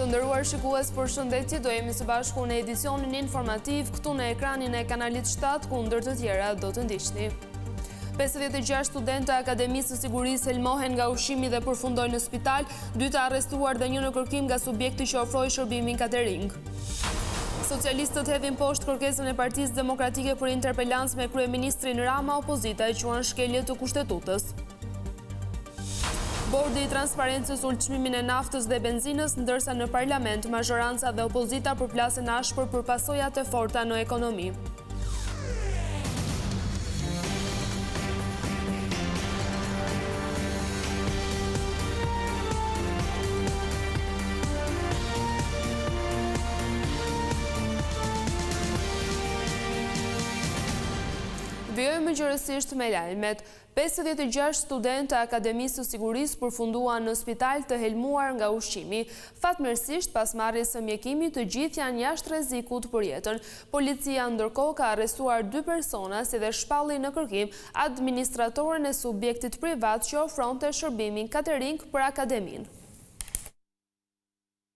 Të nderuar shikues, përshëndetje, do jemi së bashku në edicionin informativ këtu në ekranin e kanalit 7, ku ndër të tjera do të ndiqni. 56 studentë të Akademisë së Sigurisë helmohen nga ushqimi dhe përfundojnë në spital, dy të arrestuar dhe një në kërkim nga subjekti që ofroi shërbimin catering. Socialistët hedhin poshtë kërkesën e Partisë Demokratike për interpelancë me kryeministrin Rama, opozita e quan shkelje të kushtetutës. Bordi i Transparencës ul çmimin e naftës dhe benzinës, ndërsa në parlament mazhoranca dhe opozita përplasen ashpër për pasojat e forta në ekonomi. Vijojmë gjerësisht me lajmet. 56 studentë të Akademisë së Sigurisë përfunduan në spital të helmuar nga ushqimi. Fatmirësisht, pas marrjes së mjekimit, të gjithë janë jashtë rrezikut për jetën. Policia ndërkohë ka arrestuar dy persona si dhe shpalli në kërkim administratoren e subjektit privat që ofronte shërbimin catering për Akademinë.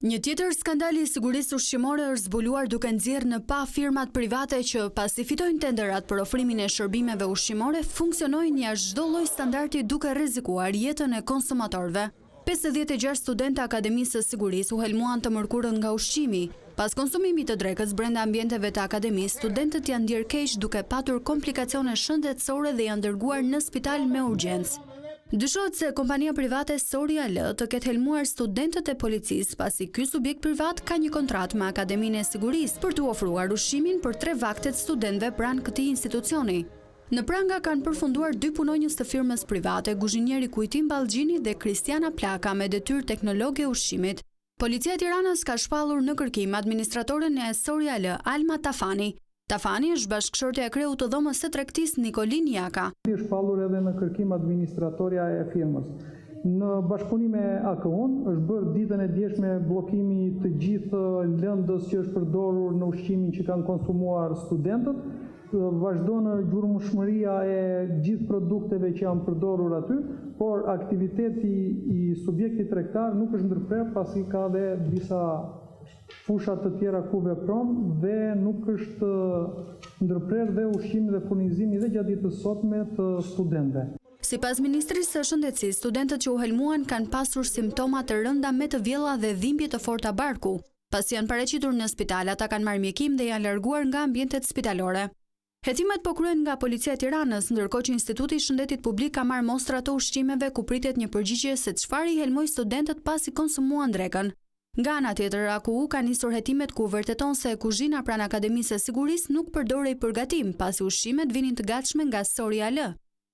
Një tjetër skandal i sigurisë ushqimore është zbuluar duke nxjerrë në pah firmat private që, pasi fitojnë tenderat për ofrimin e shërbimeve ushqimore, funksionojnë jashtë çdo lloj standardi duke rrezikuar jetën e konsumatorëve. 56 studentë të Akademisë së Sigurisë u helmuan të mërkurën nga ushqimi. Pas konsumimit të drekës brenda ambienteve të Akademisë, studentët janë ndjerë keq duke patur komplikacione shëndetësore dhe janë dërguar në spital me urgjencë. Dyshohet se kompania private Sori AL të ketë helmuar studentët e policisë, pasi ky subjekt privat ka një kontratë me Akademinë e Sigurisë për t'u ofruar ushqimin për tre vaktet studentëve pranë këtij institucioni. Në pranga kanë përfunduar dy punonjës të firmës private, kuzhinieri Kujtim Ballgjini dhe Kristiana Plaka me detyrë teknologe e ushqimit. Policia e Tiranës ka shpallur në kërkim administratoren e Sori AL, Alma Tafani. Tafani është bashkëshortja e kreut të Dhomës së Tregtisë Nikolin Jaka. Është shpallur edhe në kërkim administratorja e firmës. Në bashkëpunim me AKU-n është bërë ditën e djeshme bllokimi i të gjithë lëndës që është përdorur në ushqimin që kanë konsumuar studentët. Vazhdon gjurmueshmëria e gjithë produkteve që janë përdorur aty, por aktiviteti i subjektit tregtar nuk është ndërprerë pasi ka dhe disa fusha të tjera ku vepron dhe nuk është ndërprerë dhe ushqimi dhe furnizimi dhe gjatë ditës sotme të studentëve. Sipas Ministrisë së Shëndetësisë, studentët që u helmuan kanë pasur simptoma të rënda me të vjella dhe dhimbje të forta barku. Pasi janë paraqitur në spital, ata kanë marrë mjekim dhe janë larguar nga ambientet spitalore. Hetimet po kryhen nga Policia e Tiranës, ndërkohë që Instituti i Shëndetit Publik ka marrë mostra të ushqimeve ku pritet një përgjigje se çfarë i helmoi studentët pasi konsumuan drekën. Nga ana tjetër, AKU ka nisur hetimet ku vërteton se kuzhina pranë Akademisë së Sigurisë nuk përdorej për gatim, pasi ushqimet vinin të gatshme nga Sori AL.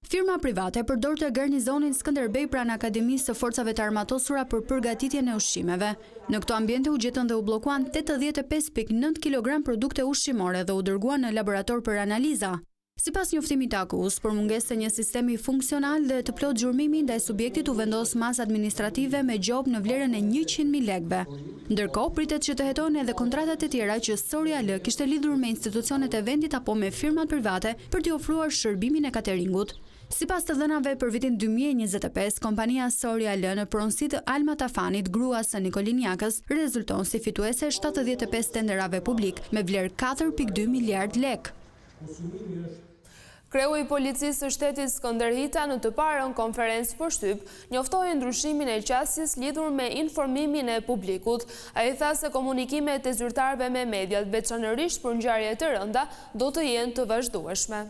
Firma private përdorte garnizonin Skënderbej pranë Akademisë së Forcave të Armatosura për përgatitjen e ushqimeve. Në këto ambiente u gjetën dhe u bllokuan 85,9 kilogram produkte ushqimore dhe u dërguan në laborator për analiza. Sipas njoftimit të AKU-së, për mungesë të një sistemi funksional dhe të plotë gjurmimi ndaj subjektit u vendos masë administrative me gjobë në vlerën e 100.000 lekëve. Ndërkohë, pritet që të hetohen edhe kontratat e tjera që Sori AL kishte lidhur me institucionet e vendit apo me firmat private për t'i ofruar shërbimin e kateringut. Sipas të dhënave për vitin 2025, kompania Sori AL në pronësi të Alma Tafanit, gruas së Nikolin Jakës, rezulton si fituese e 75 tenderave publikë me vlerë 4.2 miliardë lekë. Kreu i Policisë së Shtetit Skënder Hita në të parën konferencë për shtyp, njoftoi ndryshimin e qasjes lidhur me informimin e publikut. Ai tha se komunikimet e zyrtarëve me mediat, veçanërisht për ngjarje të rënda, do të jenë të vazhdueshme.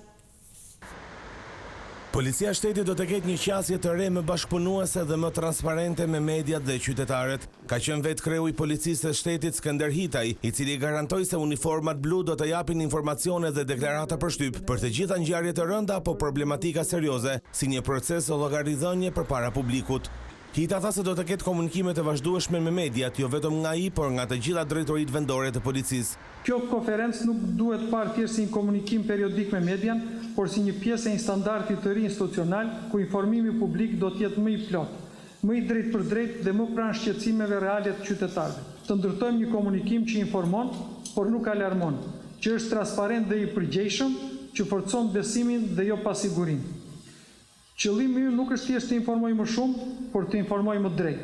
Policia e Shtetit do të ketë një qasje të re më bashkëpunuese dhe më transparente me mediat dhe qytetarët. Ka qenë vetë kreu i Policisë së Shtetit Skënder Hitaj, i cili garantoi se uniformat blu do të japin informacione dhe deklarata për shtyp për të gjitha ngjarjet e rënda apo problematika serioze, si një proces llogaridhënie përpara publikut. Hita tha se do të ketë komunikime të vazhdueshme me mediat, jo vetëm nga ai, por nga të gjitha drejtoritë vendore të policisë. Kjo konferencë nuk duhet parë thjesht si një komunikim periodik me median, por si një pjesë e një standardi të ri institucional, ku informimi publik do të jetë më i plotë, më i drejtpërdrejtë dhe më pranë shqetësimeve reale të qytetarëve. Të ndërtojmë një komunikim që informon, por nuk alarmon, që është transparent dhe i përgjegjshëm, që forcon besimin dhe jo pasigurinë. Qëllimi ynë nuk është thjesht të informojmë më shumë, por të informojmë më drejt.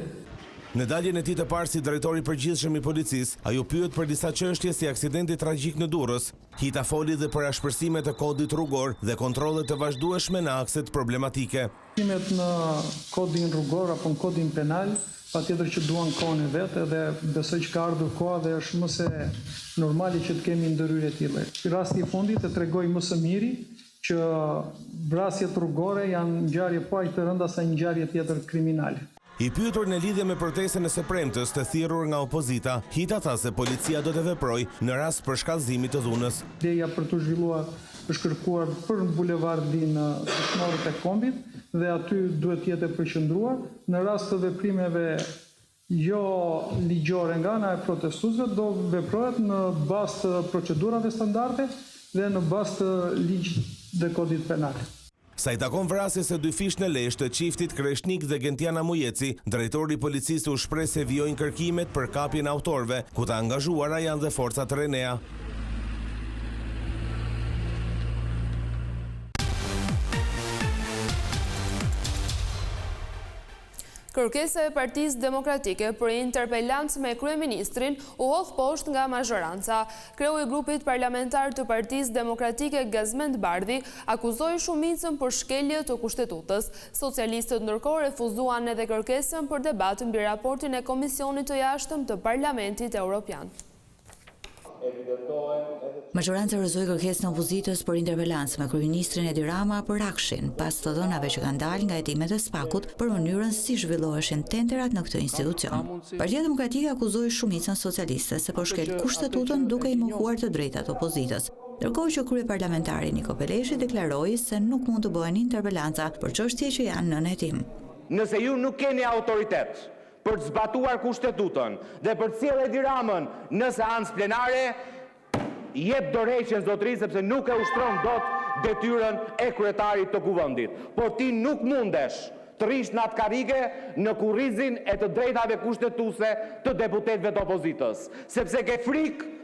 Në daljen e tij të parë si drejtor i përgjithshëm i policisë, ai u pyet për disa çështje si aksidenti tragjik në Durrës. Hita foli dhe për ashpërsime të kodit rrugor dhe kontrolle të vazhdueshme në akset problematike. Ndryshimet në kodin rrugor apo në kodin penal patjetër që duan kohën e vet edhe besoj që ka ardhur koha dhe është më se normale që të kemi ndërhyrje të tilla. Rasti i fundit e tregoi më së miri që vrasjet rrugore janë ngjarje po aq të rënda sa një ngjarje tjetër kriminale. I pyetur në lidhje me protestën e së premtes të thirrur nga opozita, Hita tha se policia do të veprojë në rast përshkallëzimi të dhunës. Leja për t'u zhvilluar është kërkuar për në bulevardin Dëshmorët e Kombit dhe aty duhet të jetë e përqendruar. Në rast të veprimeve jo ligjore nga ana e protestuesve do veprohet në bazë të procedurave standarde dhe në bazë të ligjit dhe kodit penal. Sa i takon vrasjes së dyfishtë në Lezhë të çiftit Kreshnik dhe Gentiana Mujeci, drejtori i policisë u shpreh se vijojnë kërkimet për kapjen e autorëve, ku të angazhuara janë dhe forcat RENEA. Kërkesa e Partisë Demokratike për interpelancë me kryeministrin u hodh poshtë nga mazhoranca. Kreu i grupit parlamentar të Partisë Demokratike Gazment Bardhi akuzoi shumicën për shkelje të Kushtetutës. Socialistët ndërkohë refuzuan edhe kërkesën për debat mbi raportin e Komisionit të Jashtëm të Parlamentit Europian. Mazhoranca rrëzoi kërkesën e opozitës për interpelancë me kryeministrin Edi Rama për AKSHI-n, pas të dhënave që kanë dalë nga hetimet e SPAK-ut për mënyrën si zhvilloheshin tenderat në këtë institucion. Partia Demokratike akuzoi shumicën socialiste se po shkel Kushtetutën duke i mohuar të drejtat opozitës, ndërkohë që kryeparlamentari Niko Peleshi deklaroi se nuk mund të bëhen interpelanca për çështje që janë nën hetim. Nëse ju nuk keni autoritet për të zbatuar Kushtetutën dhe për të sjellë Edi Ramën në seancë plenare, jep dorëheqjen zotëri sepse nuk e ushtron dot detyrën e kryetarit të Kuvendit. Por ti nuk mundesh të rrish në atë karrige në kurrizin e të drejtave kushtetuese të deputetëve të opozitës, sepse ke frikë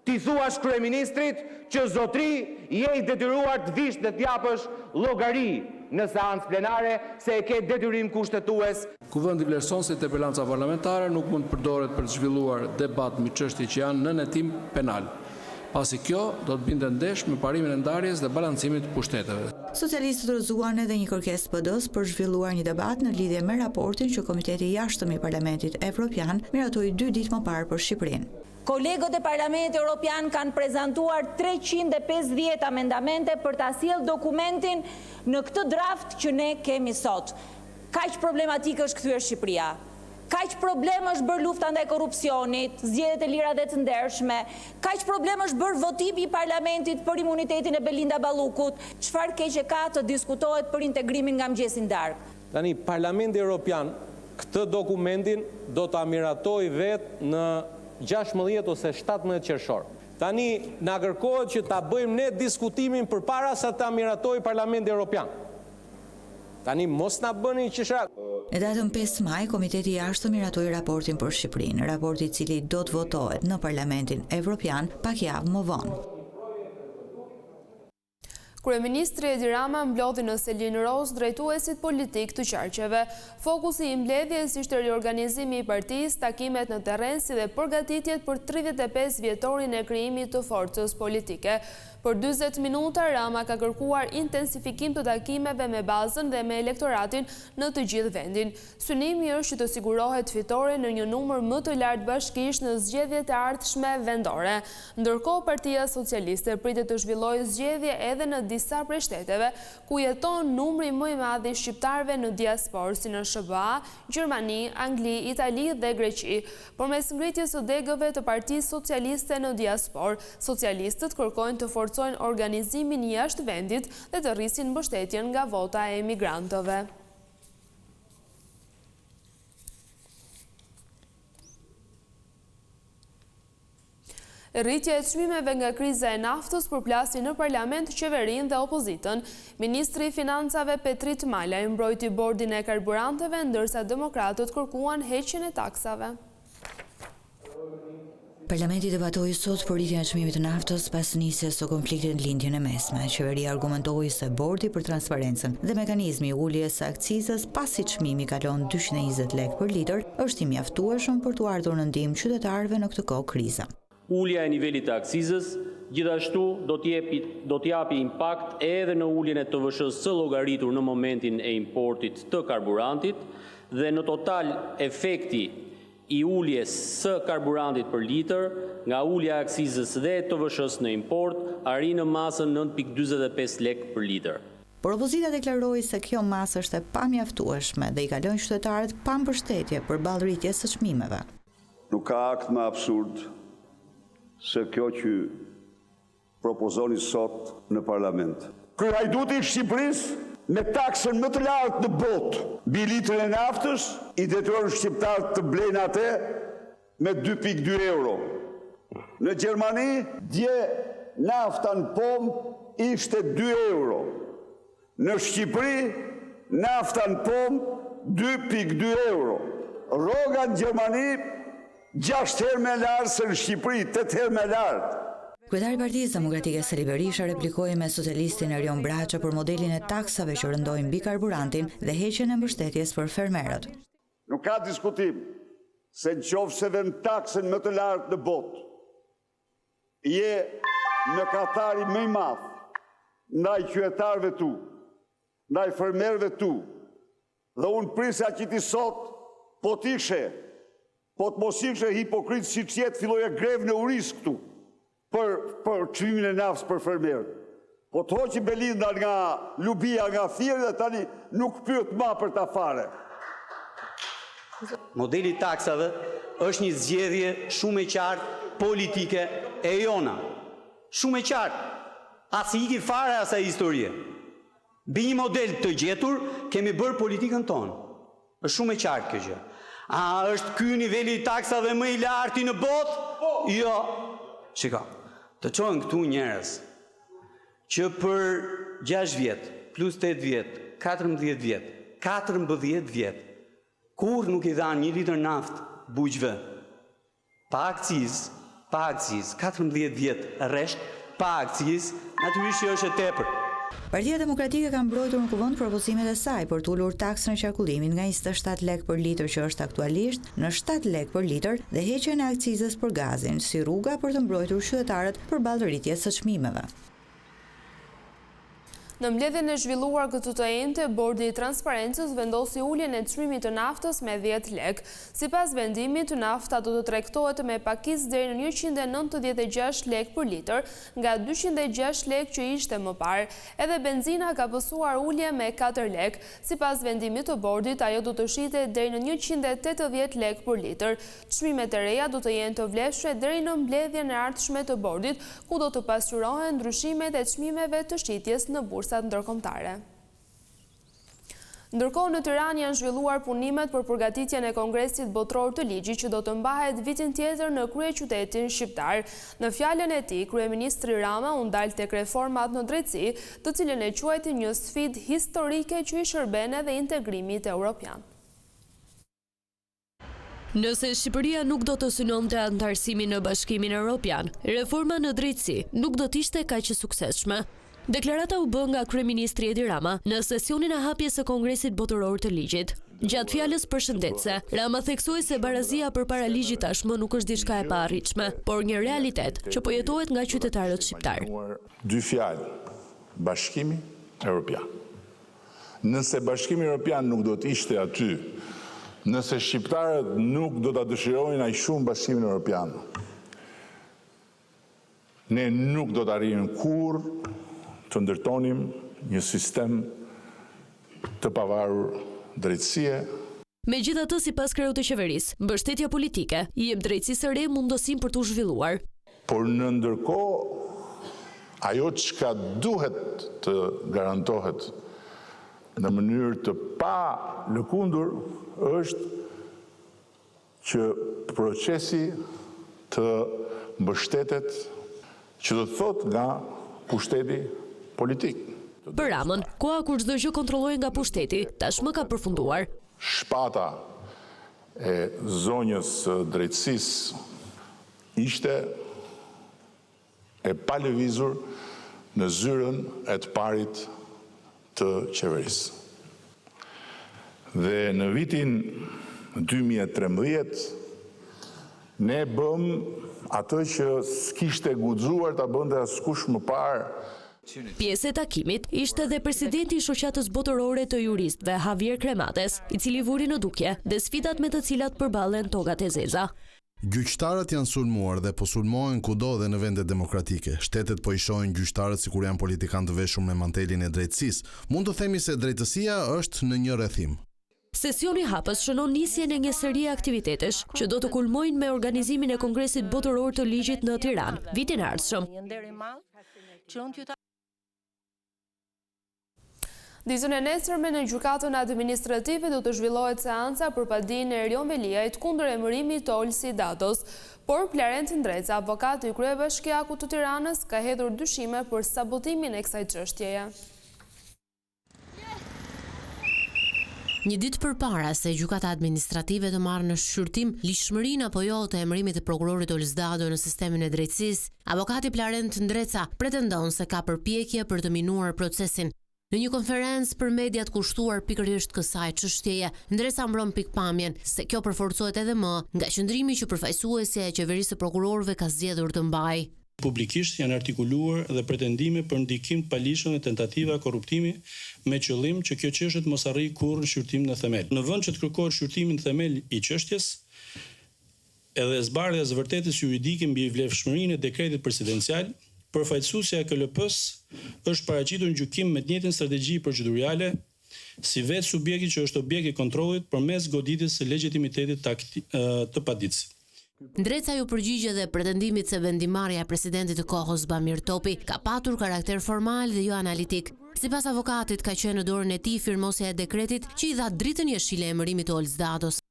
T'i thuash kryeministrit që zotëri je i detyruar të vish dhe të japësh llogari në seancë plenare se e ke detyrim kushtetues. Kuvendi vlerëson se interpelanca parlamentare nuk mund të përdoret për të zhvilluar debat mbi çështje që janë nën hetim penal, pasi kjo do të binte ndesh me parimin e ndarjes dhe balancimit të pushteteve. Socialistët rrëzuan edhe një kërkesë të PD-së për zhvilluar një debat në lidhje me raportin që Komiteti i Jashtëm i Parlamentit Evropian miratoi dy ditë më parë për Shqipërinë. Kolegët e Parlamentit Europian kanë prezantuar 350 amendamente për ta sjellë dokumentin në këtë draft që ne kemi sot. Kaq problematike është kthyer Shqipëria. Kaq problem është bërë lufta ndaj korrupsionit, zgjedhjet e lira dhe të ndershme. Kaq problem është bërë votimi i Parlamentit për imunitetin e Belinda Ballukut. Çfarë keqe ka të diskutohet për integrimin nga mëngjesi në darkë? Tani, Parlamenti Europian këtë dokumentin do ta miratojë vetë në 16 ose 17 qershor. Tani, na kërkohet që ta bëjmë ne diskutimin përpara se ta miratojë Parlamenti Europian. Tani, mos na bëni qesharak. Në datën 5 maj, Komiteti i Jashtëm miratoi raportin për Shqipërinë, raporti i cili do të votohet në Parlamentin Evropian pak javë më vonë. Kryeministri Edi Rama mblodhi në selinë rozë drejtuesit politikë të qarqeve. Fokusi i mbledhjes ishte riorganizimi i partisë, takimet në terren si dhe përgatitjet për 35 vjetorin e krijimit të forcës politike. Për 40 minuta, Rama ka kërkuar intensifikim të takimeve me bazën dhe me elektoratin në të gjithë vendin. Synimi është që të sigurohet fitore në një numër më të lartë bashkish në zgjedhjet e ardhshme vendore. Ndërkohë, Partia Socialiste pritet të zhvillojë zgjedhje edhe në disa prej shteteve, ku jeton numri më i madh i shqiptarëve në diasporë, si në SHBA, Gjermani, Angli, Itali dhe Greqi. Përmes ngritjes së degëve të Partisë Socialiste në diasporë, socialistët kërkojnë të forcojnë organizimin jashtë vendit dhe të rrisin mbështetjen nga vota e emigrantëve. Rritja e çmimeve nga kriza e naftës përplasi në parlament qeverinë dhe opozitën. Ministri i Financave Petrit Malaj mbrojti bordin e karburanteve, ndërsa demokratët kërkuan heqjen e taksave. Parlamenti debatoi sot për rritjen e çmimit të naftës pas nisjes së konfliktit në Lindjen e Mesme. Qeveria argumentoi se Bordi për Transparencën dhe mekanizmi i uljes së akcizës pasi çmimi kalon 220 lekë për litër është i mjaftueshëm për t'u ardhur në ndihmë qytetarëve në këtë kohë krize. Ulja e nivelit të akcizës gjithashtu do të jepi do të japi impakt edhe në uljen e TVSH-së së llogaritur në momentin e importit të karburantit dhe në total efekti i uljes së karburantit për litër nga ulja e akcizës dhe e TVSH-së në import arrin në masën 9,45 lekë për litër. Por opozita deklaroi se kjo masë është e pamjaftueshme dhe i ka lënë qytetarët pa mbështetje përballë rritjes së çmimeve. Nuk ka akt më absurd se kjo që propozoni sot në parlament. Ky hajduti i Shqipërisë me taksën më të lartë në botë mbi litrin e naftës i detyron shqiptarët të blejnë atë me 2.2 euro. Në Gjermani dje nafta në pompë ishte 2 euro. Në Shqipëri, nafta në pompë 2.2 euro. Rroga në Gjermani 6 herë më e lartë se në Shqipëri, 8 herë më e lartë. Kryetari i Partisë Demokratike Sali Berisha replikoi me socialistin Erion Braçe për modelin e taksave që rëndojnë mbi karburantin dhe heqjen e mbështetjes për fermerët. Nuk ka diskutim se në qoftë se vën taksën më të lartë në botë, Je mëkatari më i madh ndaj qytetarëve tu, ndaj fermerëve tu. Dhe unë prisja që ti sot po të ishe, po të mos ishe hipokrit siç je të filloje grevën e urisë këtu për për çmimin e naftës për fermerët. Po të hoqi Belinda nga lubia nga Fieri dhe tani nuk pyet ma për ta fare. Modeli i taksave është një zgjedhje shumë e qartë politike e jona. Shumë e qartë. As i iki fare asaj historie. Mbi një model të gjetur kemi bërë politikën tonë. Është shumë e qartë kjo gjë. A është ky niveli i taksave më i larti në botë? Po. Jo. Shiko, të çohen këtu njerëz që për 6 vjet, plus 8 vjet, 14 vjet, 14 vjet, kurrë nuk i dhanë një litër naftë bujqve Pa akcizë, pa akcizë, 14 vjet rresht, pa akcizë, natyrisht që është e tepërt. Partia Demokratike ka mbrojtur në Kuvend propozimet e saj për të ulur taksën e qarkullimit nga 27 lekë për litër që është aktualisht në 7 lekë për litër dhe heqjen e akcizës për gazin, si rruga për të mbrojtur qytetarët përballë rritjes së çmimeve. Në mbledhjen e zhvilluar këtë të enjte, Bordi i Transparencës vendosi uljen e çmimit të naftës me 10 lekë. Sipas vendimit, nafta do të tregtohet me pakicë deri në 196 lekë për litër, nga 206 lekë që ishte më parë. Edhe benzina ka pësuar ulje me 4 lekë. Sipas vendimit të bordit, ajo do të shitet deri në 180 lekë për litër. Çmimet e reja do të jenë të vlefshme deri në mbledhjen e ardhshme të bordit, ku do të pasqyrohen ndryshimet e çmimeve të shitjes në bursat ndërkombëtare. Ndërkohë në Tiranë janë zhvilluar punimet për përgatitjen e Kongresit Botëror të Ligjit që do të mbahet vitin tjetër në kryeqytetin shqiptar. Në fjalën e tij, kryeministri Rama u ndal tek reformat në drejtësi, të cilën e quajti një sfidë historike që i shërben edhe integrimit europian. Nëse Shqipëria nuk do të synonte anëtarësimin në Bashkimin Europian, reforma në drejtësi nuk do të ishte kaq e suksesshme. Deklarata u bë nga kryeministri Edi Rama në sesionin e hapjes së Kongresit Botëror të Ligjit. Gjatë fjalës përshëndetëse, Rama theksoi se barazia përpara ligjit tashmë nuk është diçka e paarritshme, por një realitet që po jetohet nga qytetarët shqiptarë. Dy fjalë, Bashkimi Europian. Nëse Bashkimi Europian nuk do të ishte aty, nëse shqiptarët nuk do ta dëshironin aq shumë Bashkimin Europian, ne nuk do të arrinim kurrë të ndërtonim një sistem të pavarur drejtësie. Megjithatë, sipas kreut të qeverisë, mbështetja politike i jep drejtësisë së re mundësinë për t'u zhvilluar. Por në ndërkohë, ajo çka duhet të garantohet në mënyrë të palëkundur është që procesi të mbështetet, që do të thotë nga pushteti politik. Për Ramën, koha kur çdo gjë kontrollohej nga pushteti, tashmë ka përfunduar. Shpata e zonjës së drejtësisë. Ishte e palëvizur në zyrën e të parit të qeverisë. Dhe në vitin 2013, ne bëmë atë që s'kishte guxuar ta bënte askush më parë. Pjesë e takimit ishte dhe presidenti i Shoqatës Botërore të Juristëve, Javier Cremades, i cili vuri në dukje dhe sfidat me të cilat përballen togat e zeza. Gjyqtarët janë sulmuar dhe po sulmohen kudo dhe në vendet demokratike. Shtetet po i shohin gjyqtarët sikur janë politikanë të veshur me mantelin e drejtësisë. Mund të themi se drejtësia është në një rrethim. Sesioni hapës shënon nisjen e një serie aktivitetesh që do të kulmojnë me organizimin e Kongresit Botëror të Ligjit në Tiranë, vitin e ardhshëm. Ditën e nesërme në Gjykatën Administrative do të zhvillohet seanca për padinë e Erion Veliajt kundër emërimit të Olsi Dados. Por Plarent Ndreca, avokati i kryebashkiakut të Tiranës, ka hedhur dyshime për sabotimin e kësaj çështjeje. Një ditë përpara se Gjykata Administrative të marrë në shqyrtim ligjshmërinë apo jo të emërimit të prokurorit Ols Dado në sistemin e drejtësisë, Avokati Plarent Ndreca pretendon se ka përpjekje për të minuar procesin. Në një konferencë për mediat kushtuar pikërisht kësaj çështjeje, Ndreca mbron pikëpamjen se kjo përforcohet edhe më nga qëndrimi që përfaqësuesja e qeverisë së prokurorëve ka zgjedhur të mbajë. Publikisht janë artikuluar dhe pretendime për ndikim të paligjshëm dhe tentativa korruptimi me qëllim që kjo çështje të mos arrijë kurrë në shqyrtim në themel. Në vend që të kërkohet shqyrtimi në themel i çështjes, Edhe zbardhja e së vërtetës juridike mbi vlefshmërinë e dekretit presidencial, përfaqësuesja e KLP-së është paraqitur në gjykim me të njëjtën strategji proceduriale si vetë subjekti që është objekt i kontrollit përmes goditjes së legjitimitetit të të paditësit. Ndreca iu përgjigj edhe pretendimit se vendimmarrja e presidentit të kohës Bamir Topi ka patur karakter formal dhe jo analitik. Sipas avokatit, ka qenë në dorën e tij firmosja e dekretit që i dha dritën jeshile emërimit të Ols Dados.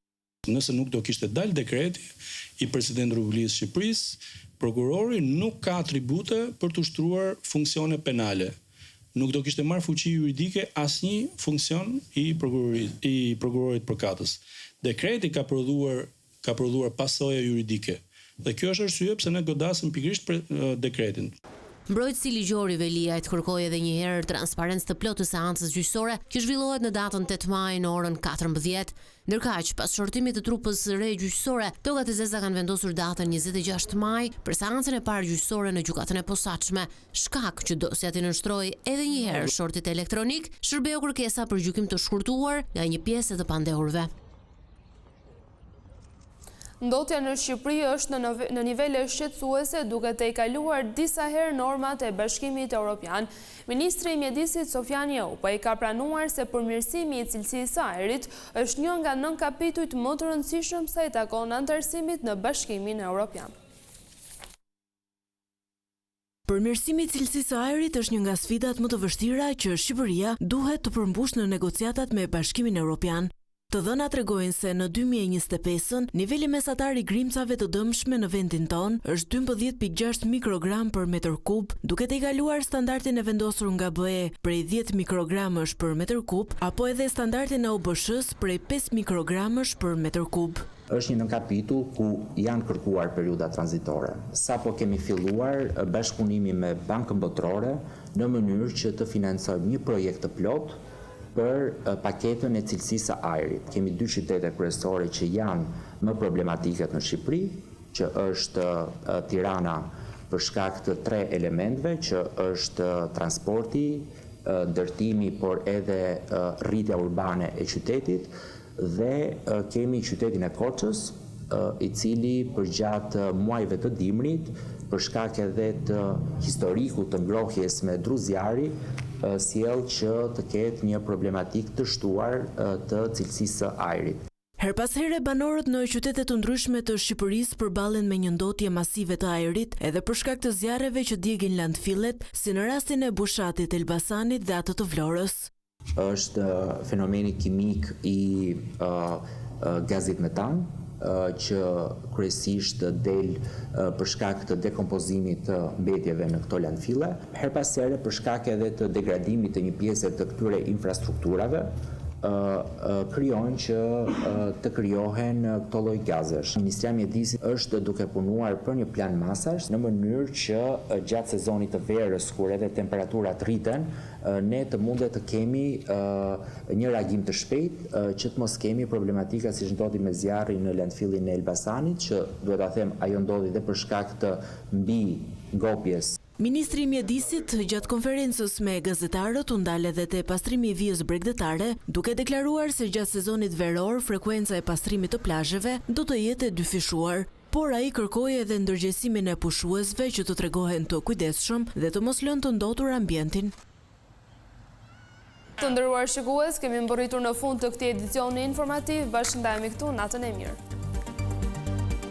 Nëse nuk do kishte dalë dekreti i Presidentit të Republikës së Shqipërisë, prokurori nuk ka atribute për të ushtruar funksione penale. Nuk do kishte marrë fuqi juridike asnjë funksion i prokurorit i prokurorit përkatës. Dekreti ka prodhuar ka prodhuar pasoja juridike. Dhe kjo është arsyeja pse ne godasim pikërisht dekretin. Mbrojtësi ligjor i Veliajt kërkoi edhe një herë transparencë të plotë të seancës gjyqësore që zhvillohet në datën 8 maj në orën 14. Ndërkaq, pas qortimit të trupës së re gjyqësore, togat e zeza kanë vendosur datën 26 maj për seancën e parë gjyqësore në Gjykatën e Posaçme. Shkak që dosja t'i nënshtrohej edhe një herë shortit elektronik, shërbeu kërkesa për gjykim të shkurtuar nga një pjesë e të pandehurve. Ndotja në Shqipëri është në nivele shqetësuese duke tejkaluar disa herë normat e Bashkimit Europian. Ministri i Mjedisit Sofjan Jaupaj ka pranuar se përmirësimi i cilësisë së ajrit është një nga nënkapitujt më të rëndësishëm sa i takon anëtarësimit në Bashkimin Europian. Përmirësimi i cilësisë së ajrit është një nga sfidat më të vështira që Shqipëria duhet të përmbushë në negociatat me Bashkimin Europian. Të dhënat tregojnë se në 2025-ën, niveli mesatar i grimcave të dëmshme në vendin tonë është 12.6 mikrogram për metër kub, duke tejkaluar standardin e vendosur nga BE prej 10 mikrogramësh për metër kub, apo edhe standardin e OBSH-së prej 5 mikrogramësh për metër kub. Është një nënkapitull ku janë kërkuar periudha tranzitore. Sapo kemi filluar bashkëpunimi me Bankën Botërore në mënyrë që të financojmë një projekt të plotë për paketën e cilësisë së ajrit. Kemi dy qytete kryesore që janë më problematiket në Shqipëri, që është Tirana për shkak të tre elementëve, që është transporti, ndërtimi, por edhe rritja urbane e qytetit, Dhe kemi qytetin e Korçës, i cili përgjatë muajve të dimrit, për shkak edhe të historikut të ngrohjes me dru zjarri, sjell që të ketë një problematikë të shtuar të cilësisë së ajrit. Herë pas here banorët në qytete të ndryshme të Shqipërisë përballen me një ndotje masive të ajrit edhe për shkak të zjarreve që djegin landfillet, si në rastin e Bushatit, Elbasanit dhe atë të Vlorës. Është fenomeni kimik i gazit metan, që kryesisht del për shkak të dekompozimit të mbetjeve në këto landfille. Herë pas here për shkak edhe të degradimit të një pjese të këtyre infrastrukturave. krijojnë që të krijohen këto lloj gazesh. Ministria e Mjedisit është duke punuar për një plan masash në mënyrë që gjatë sezonit të verës kur edhe temperaturat rriten, ne të mundet të kemi një reagim të shpejtë që të mos kemi problematika siç ndodhi me zjarrin në landfillin e Elbasanit që duhet ta them ajo ndodhi dhe për shkak të mbingopjes. Ministri i Mjedisit, gjatë konferencës me gazetarët u ndal edhe te pastrimi i vijës bregdetare, duke deklaruar se gjatë sezonit veror frekuenca e pastrimit të plazheve do të jetë e dyfishuar. Por ai kërkoi edhe ndërgjegjësimin e pushuesve që të tregohen të kujdesshëm dhe të mos lënë të ndotur ambientin. Të nderuar shikues, kemi mbërritur në fund të këtij edicioni informativ, bashkë ndahemi këtu, natën e mirë.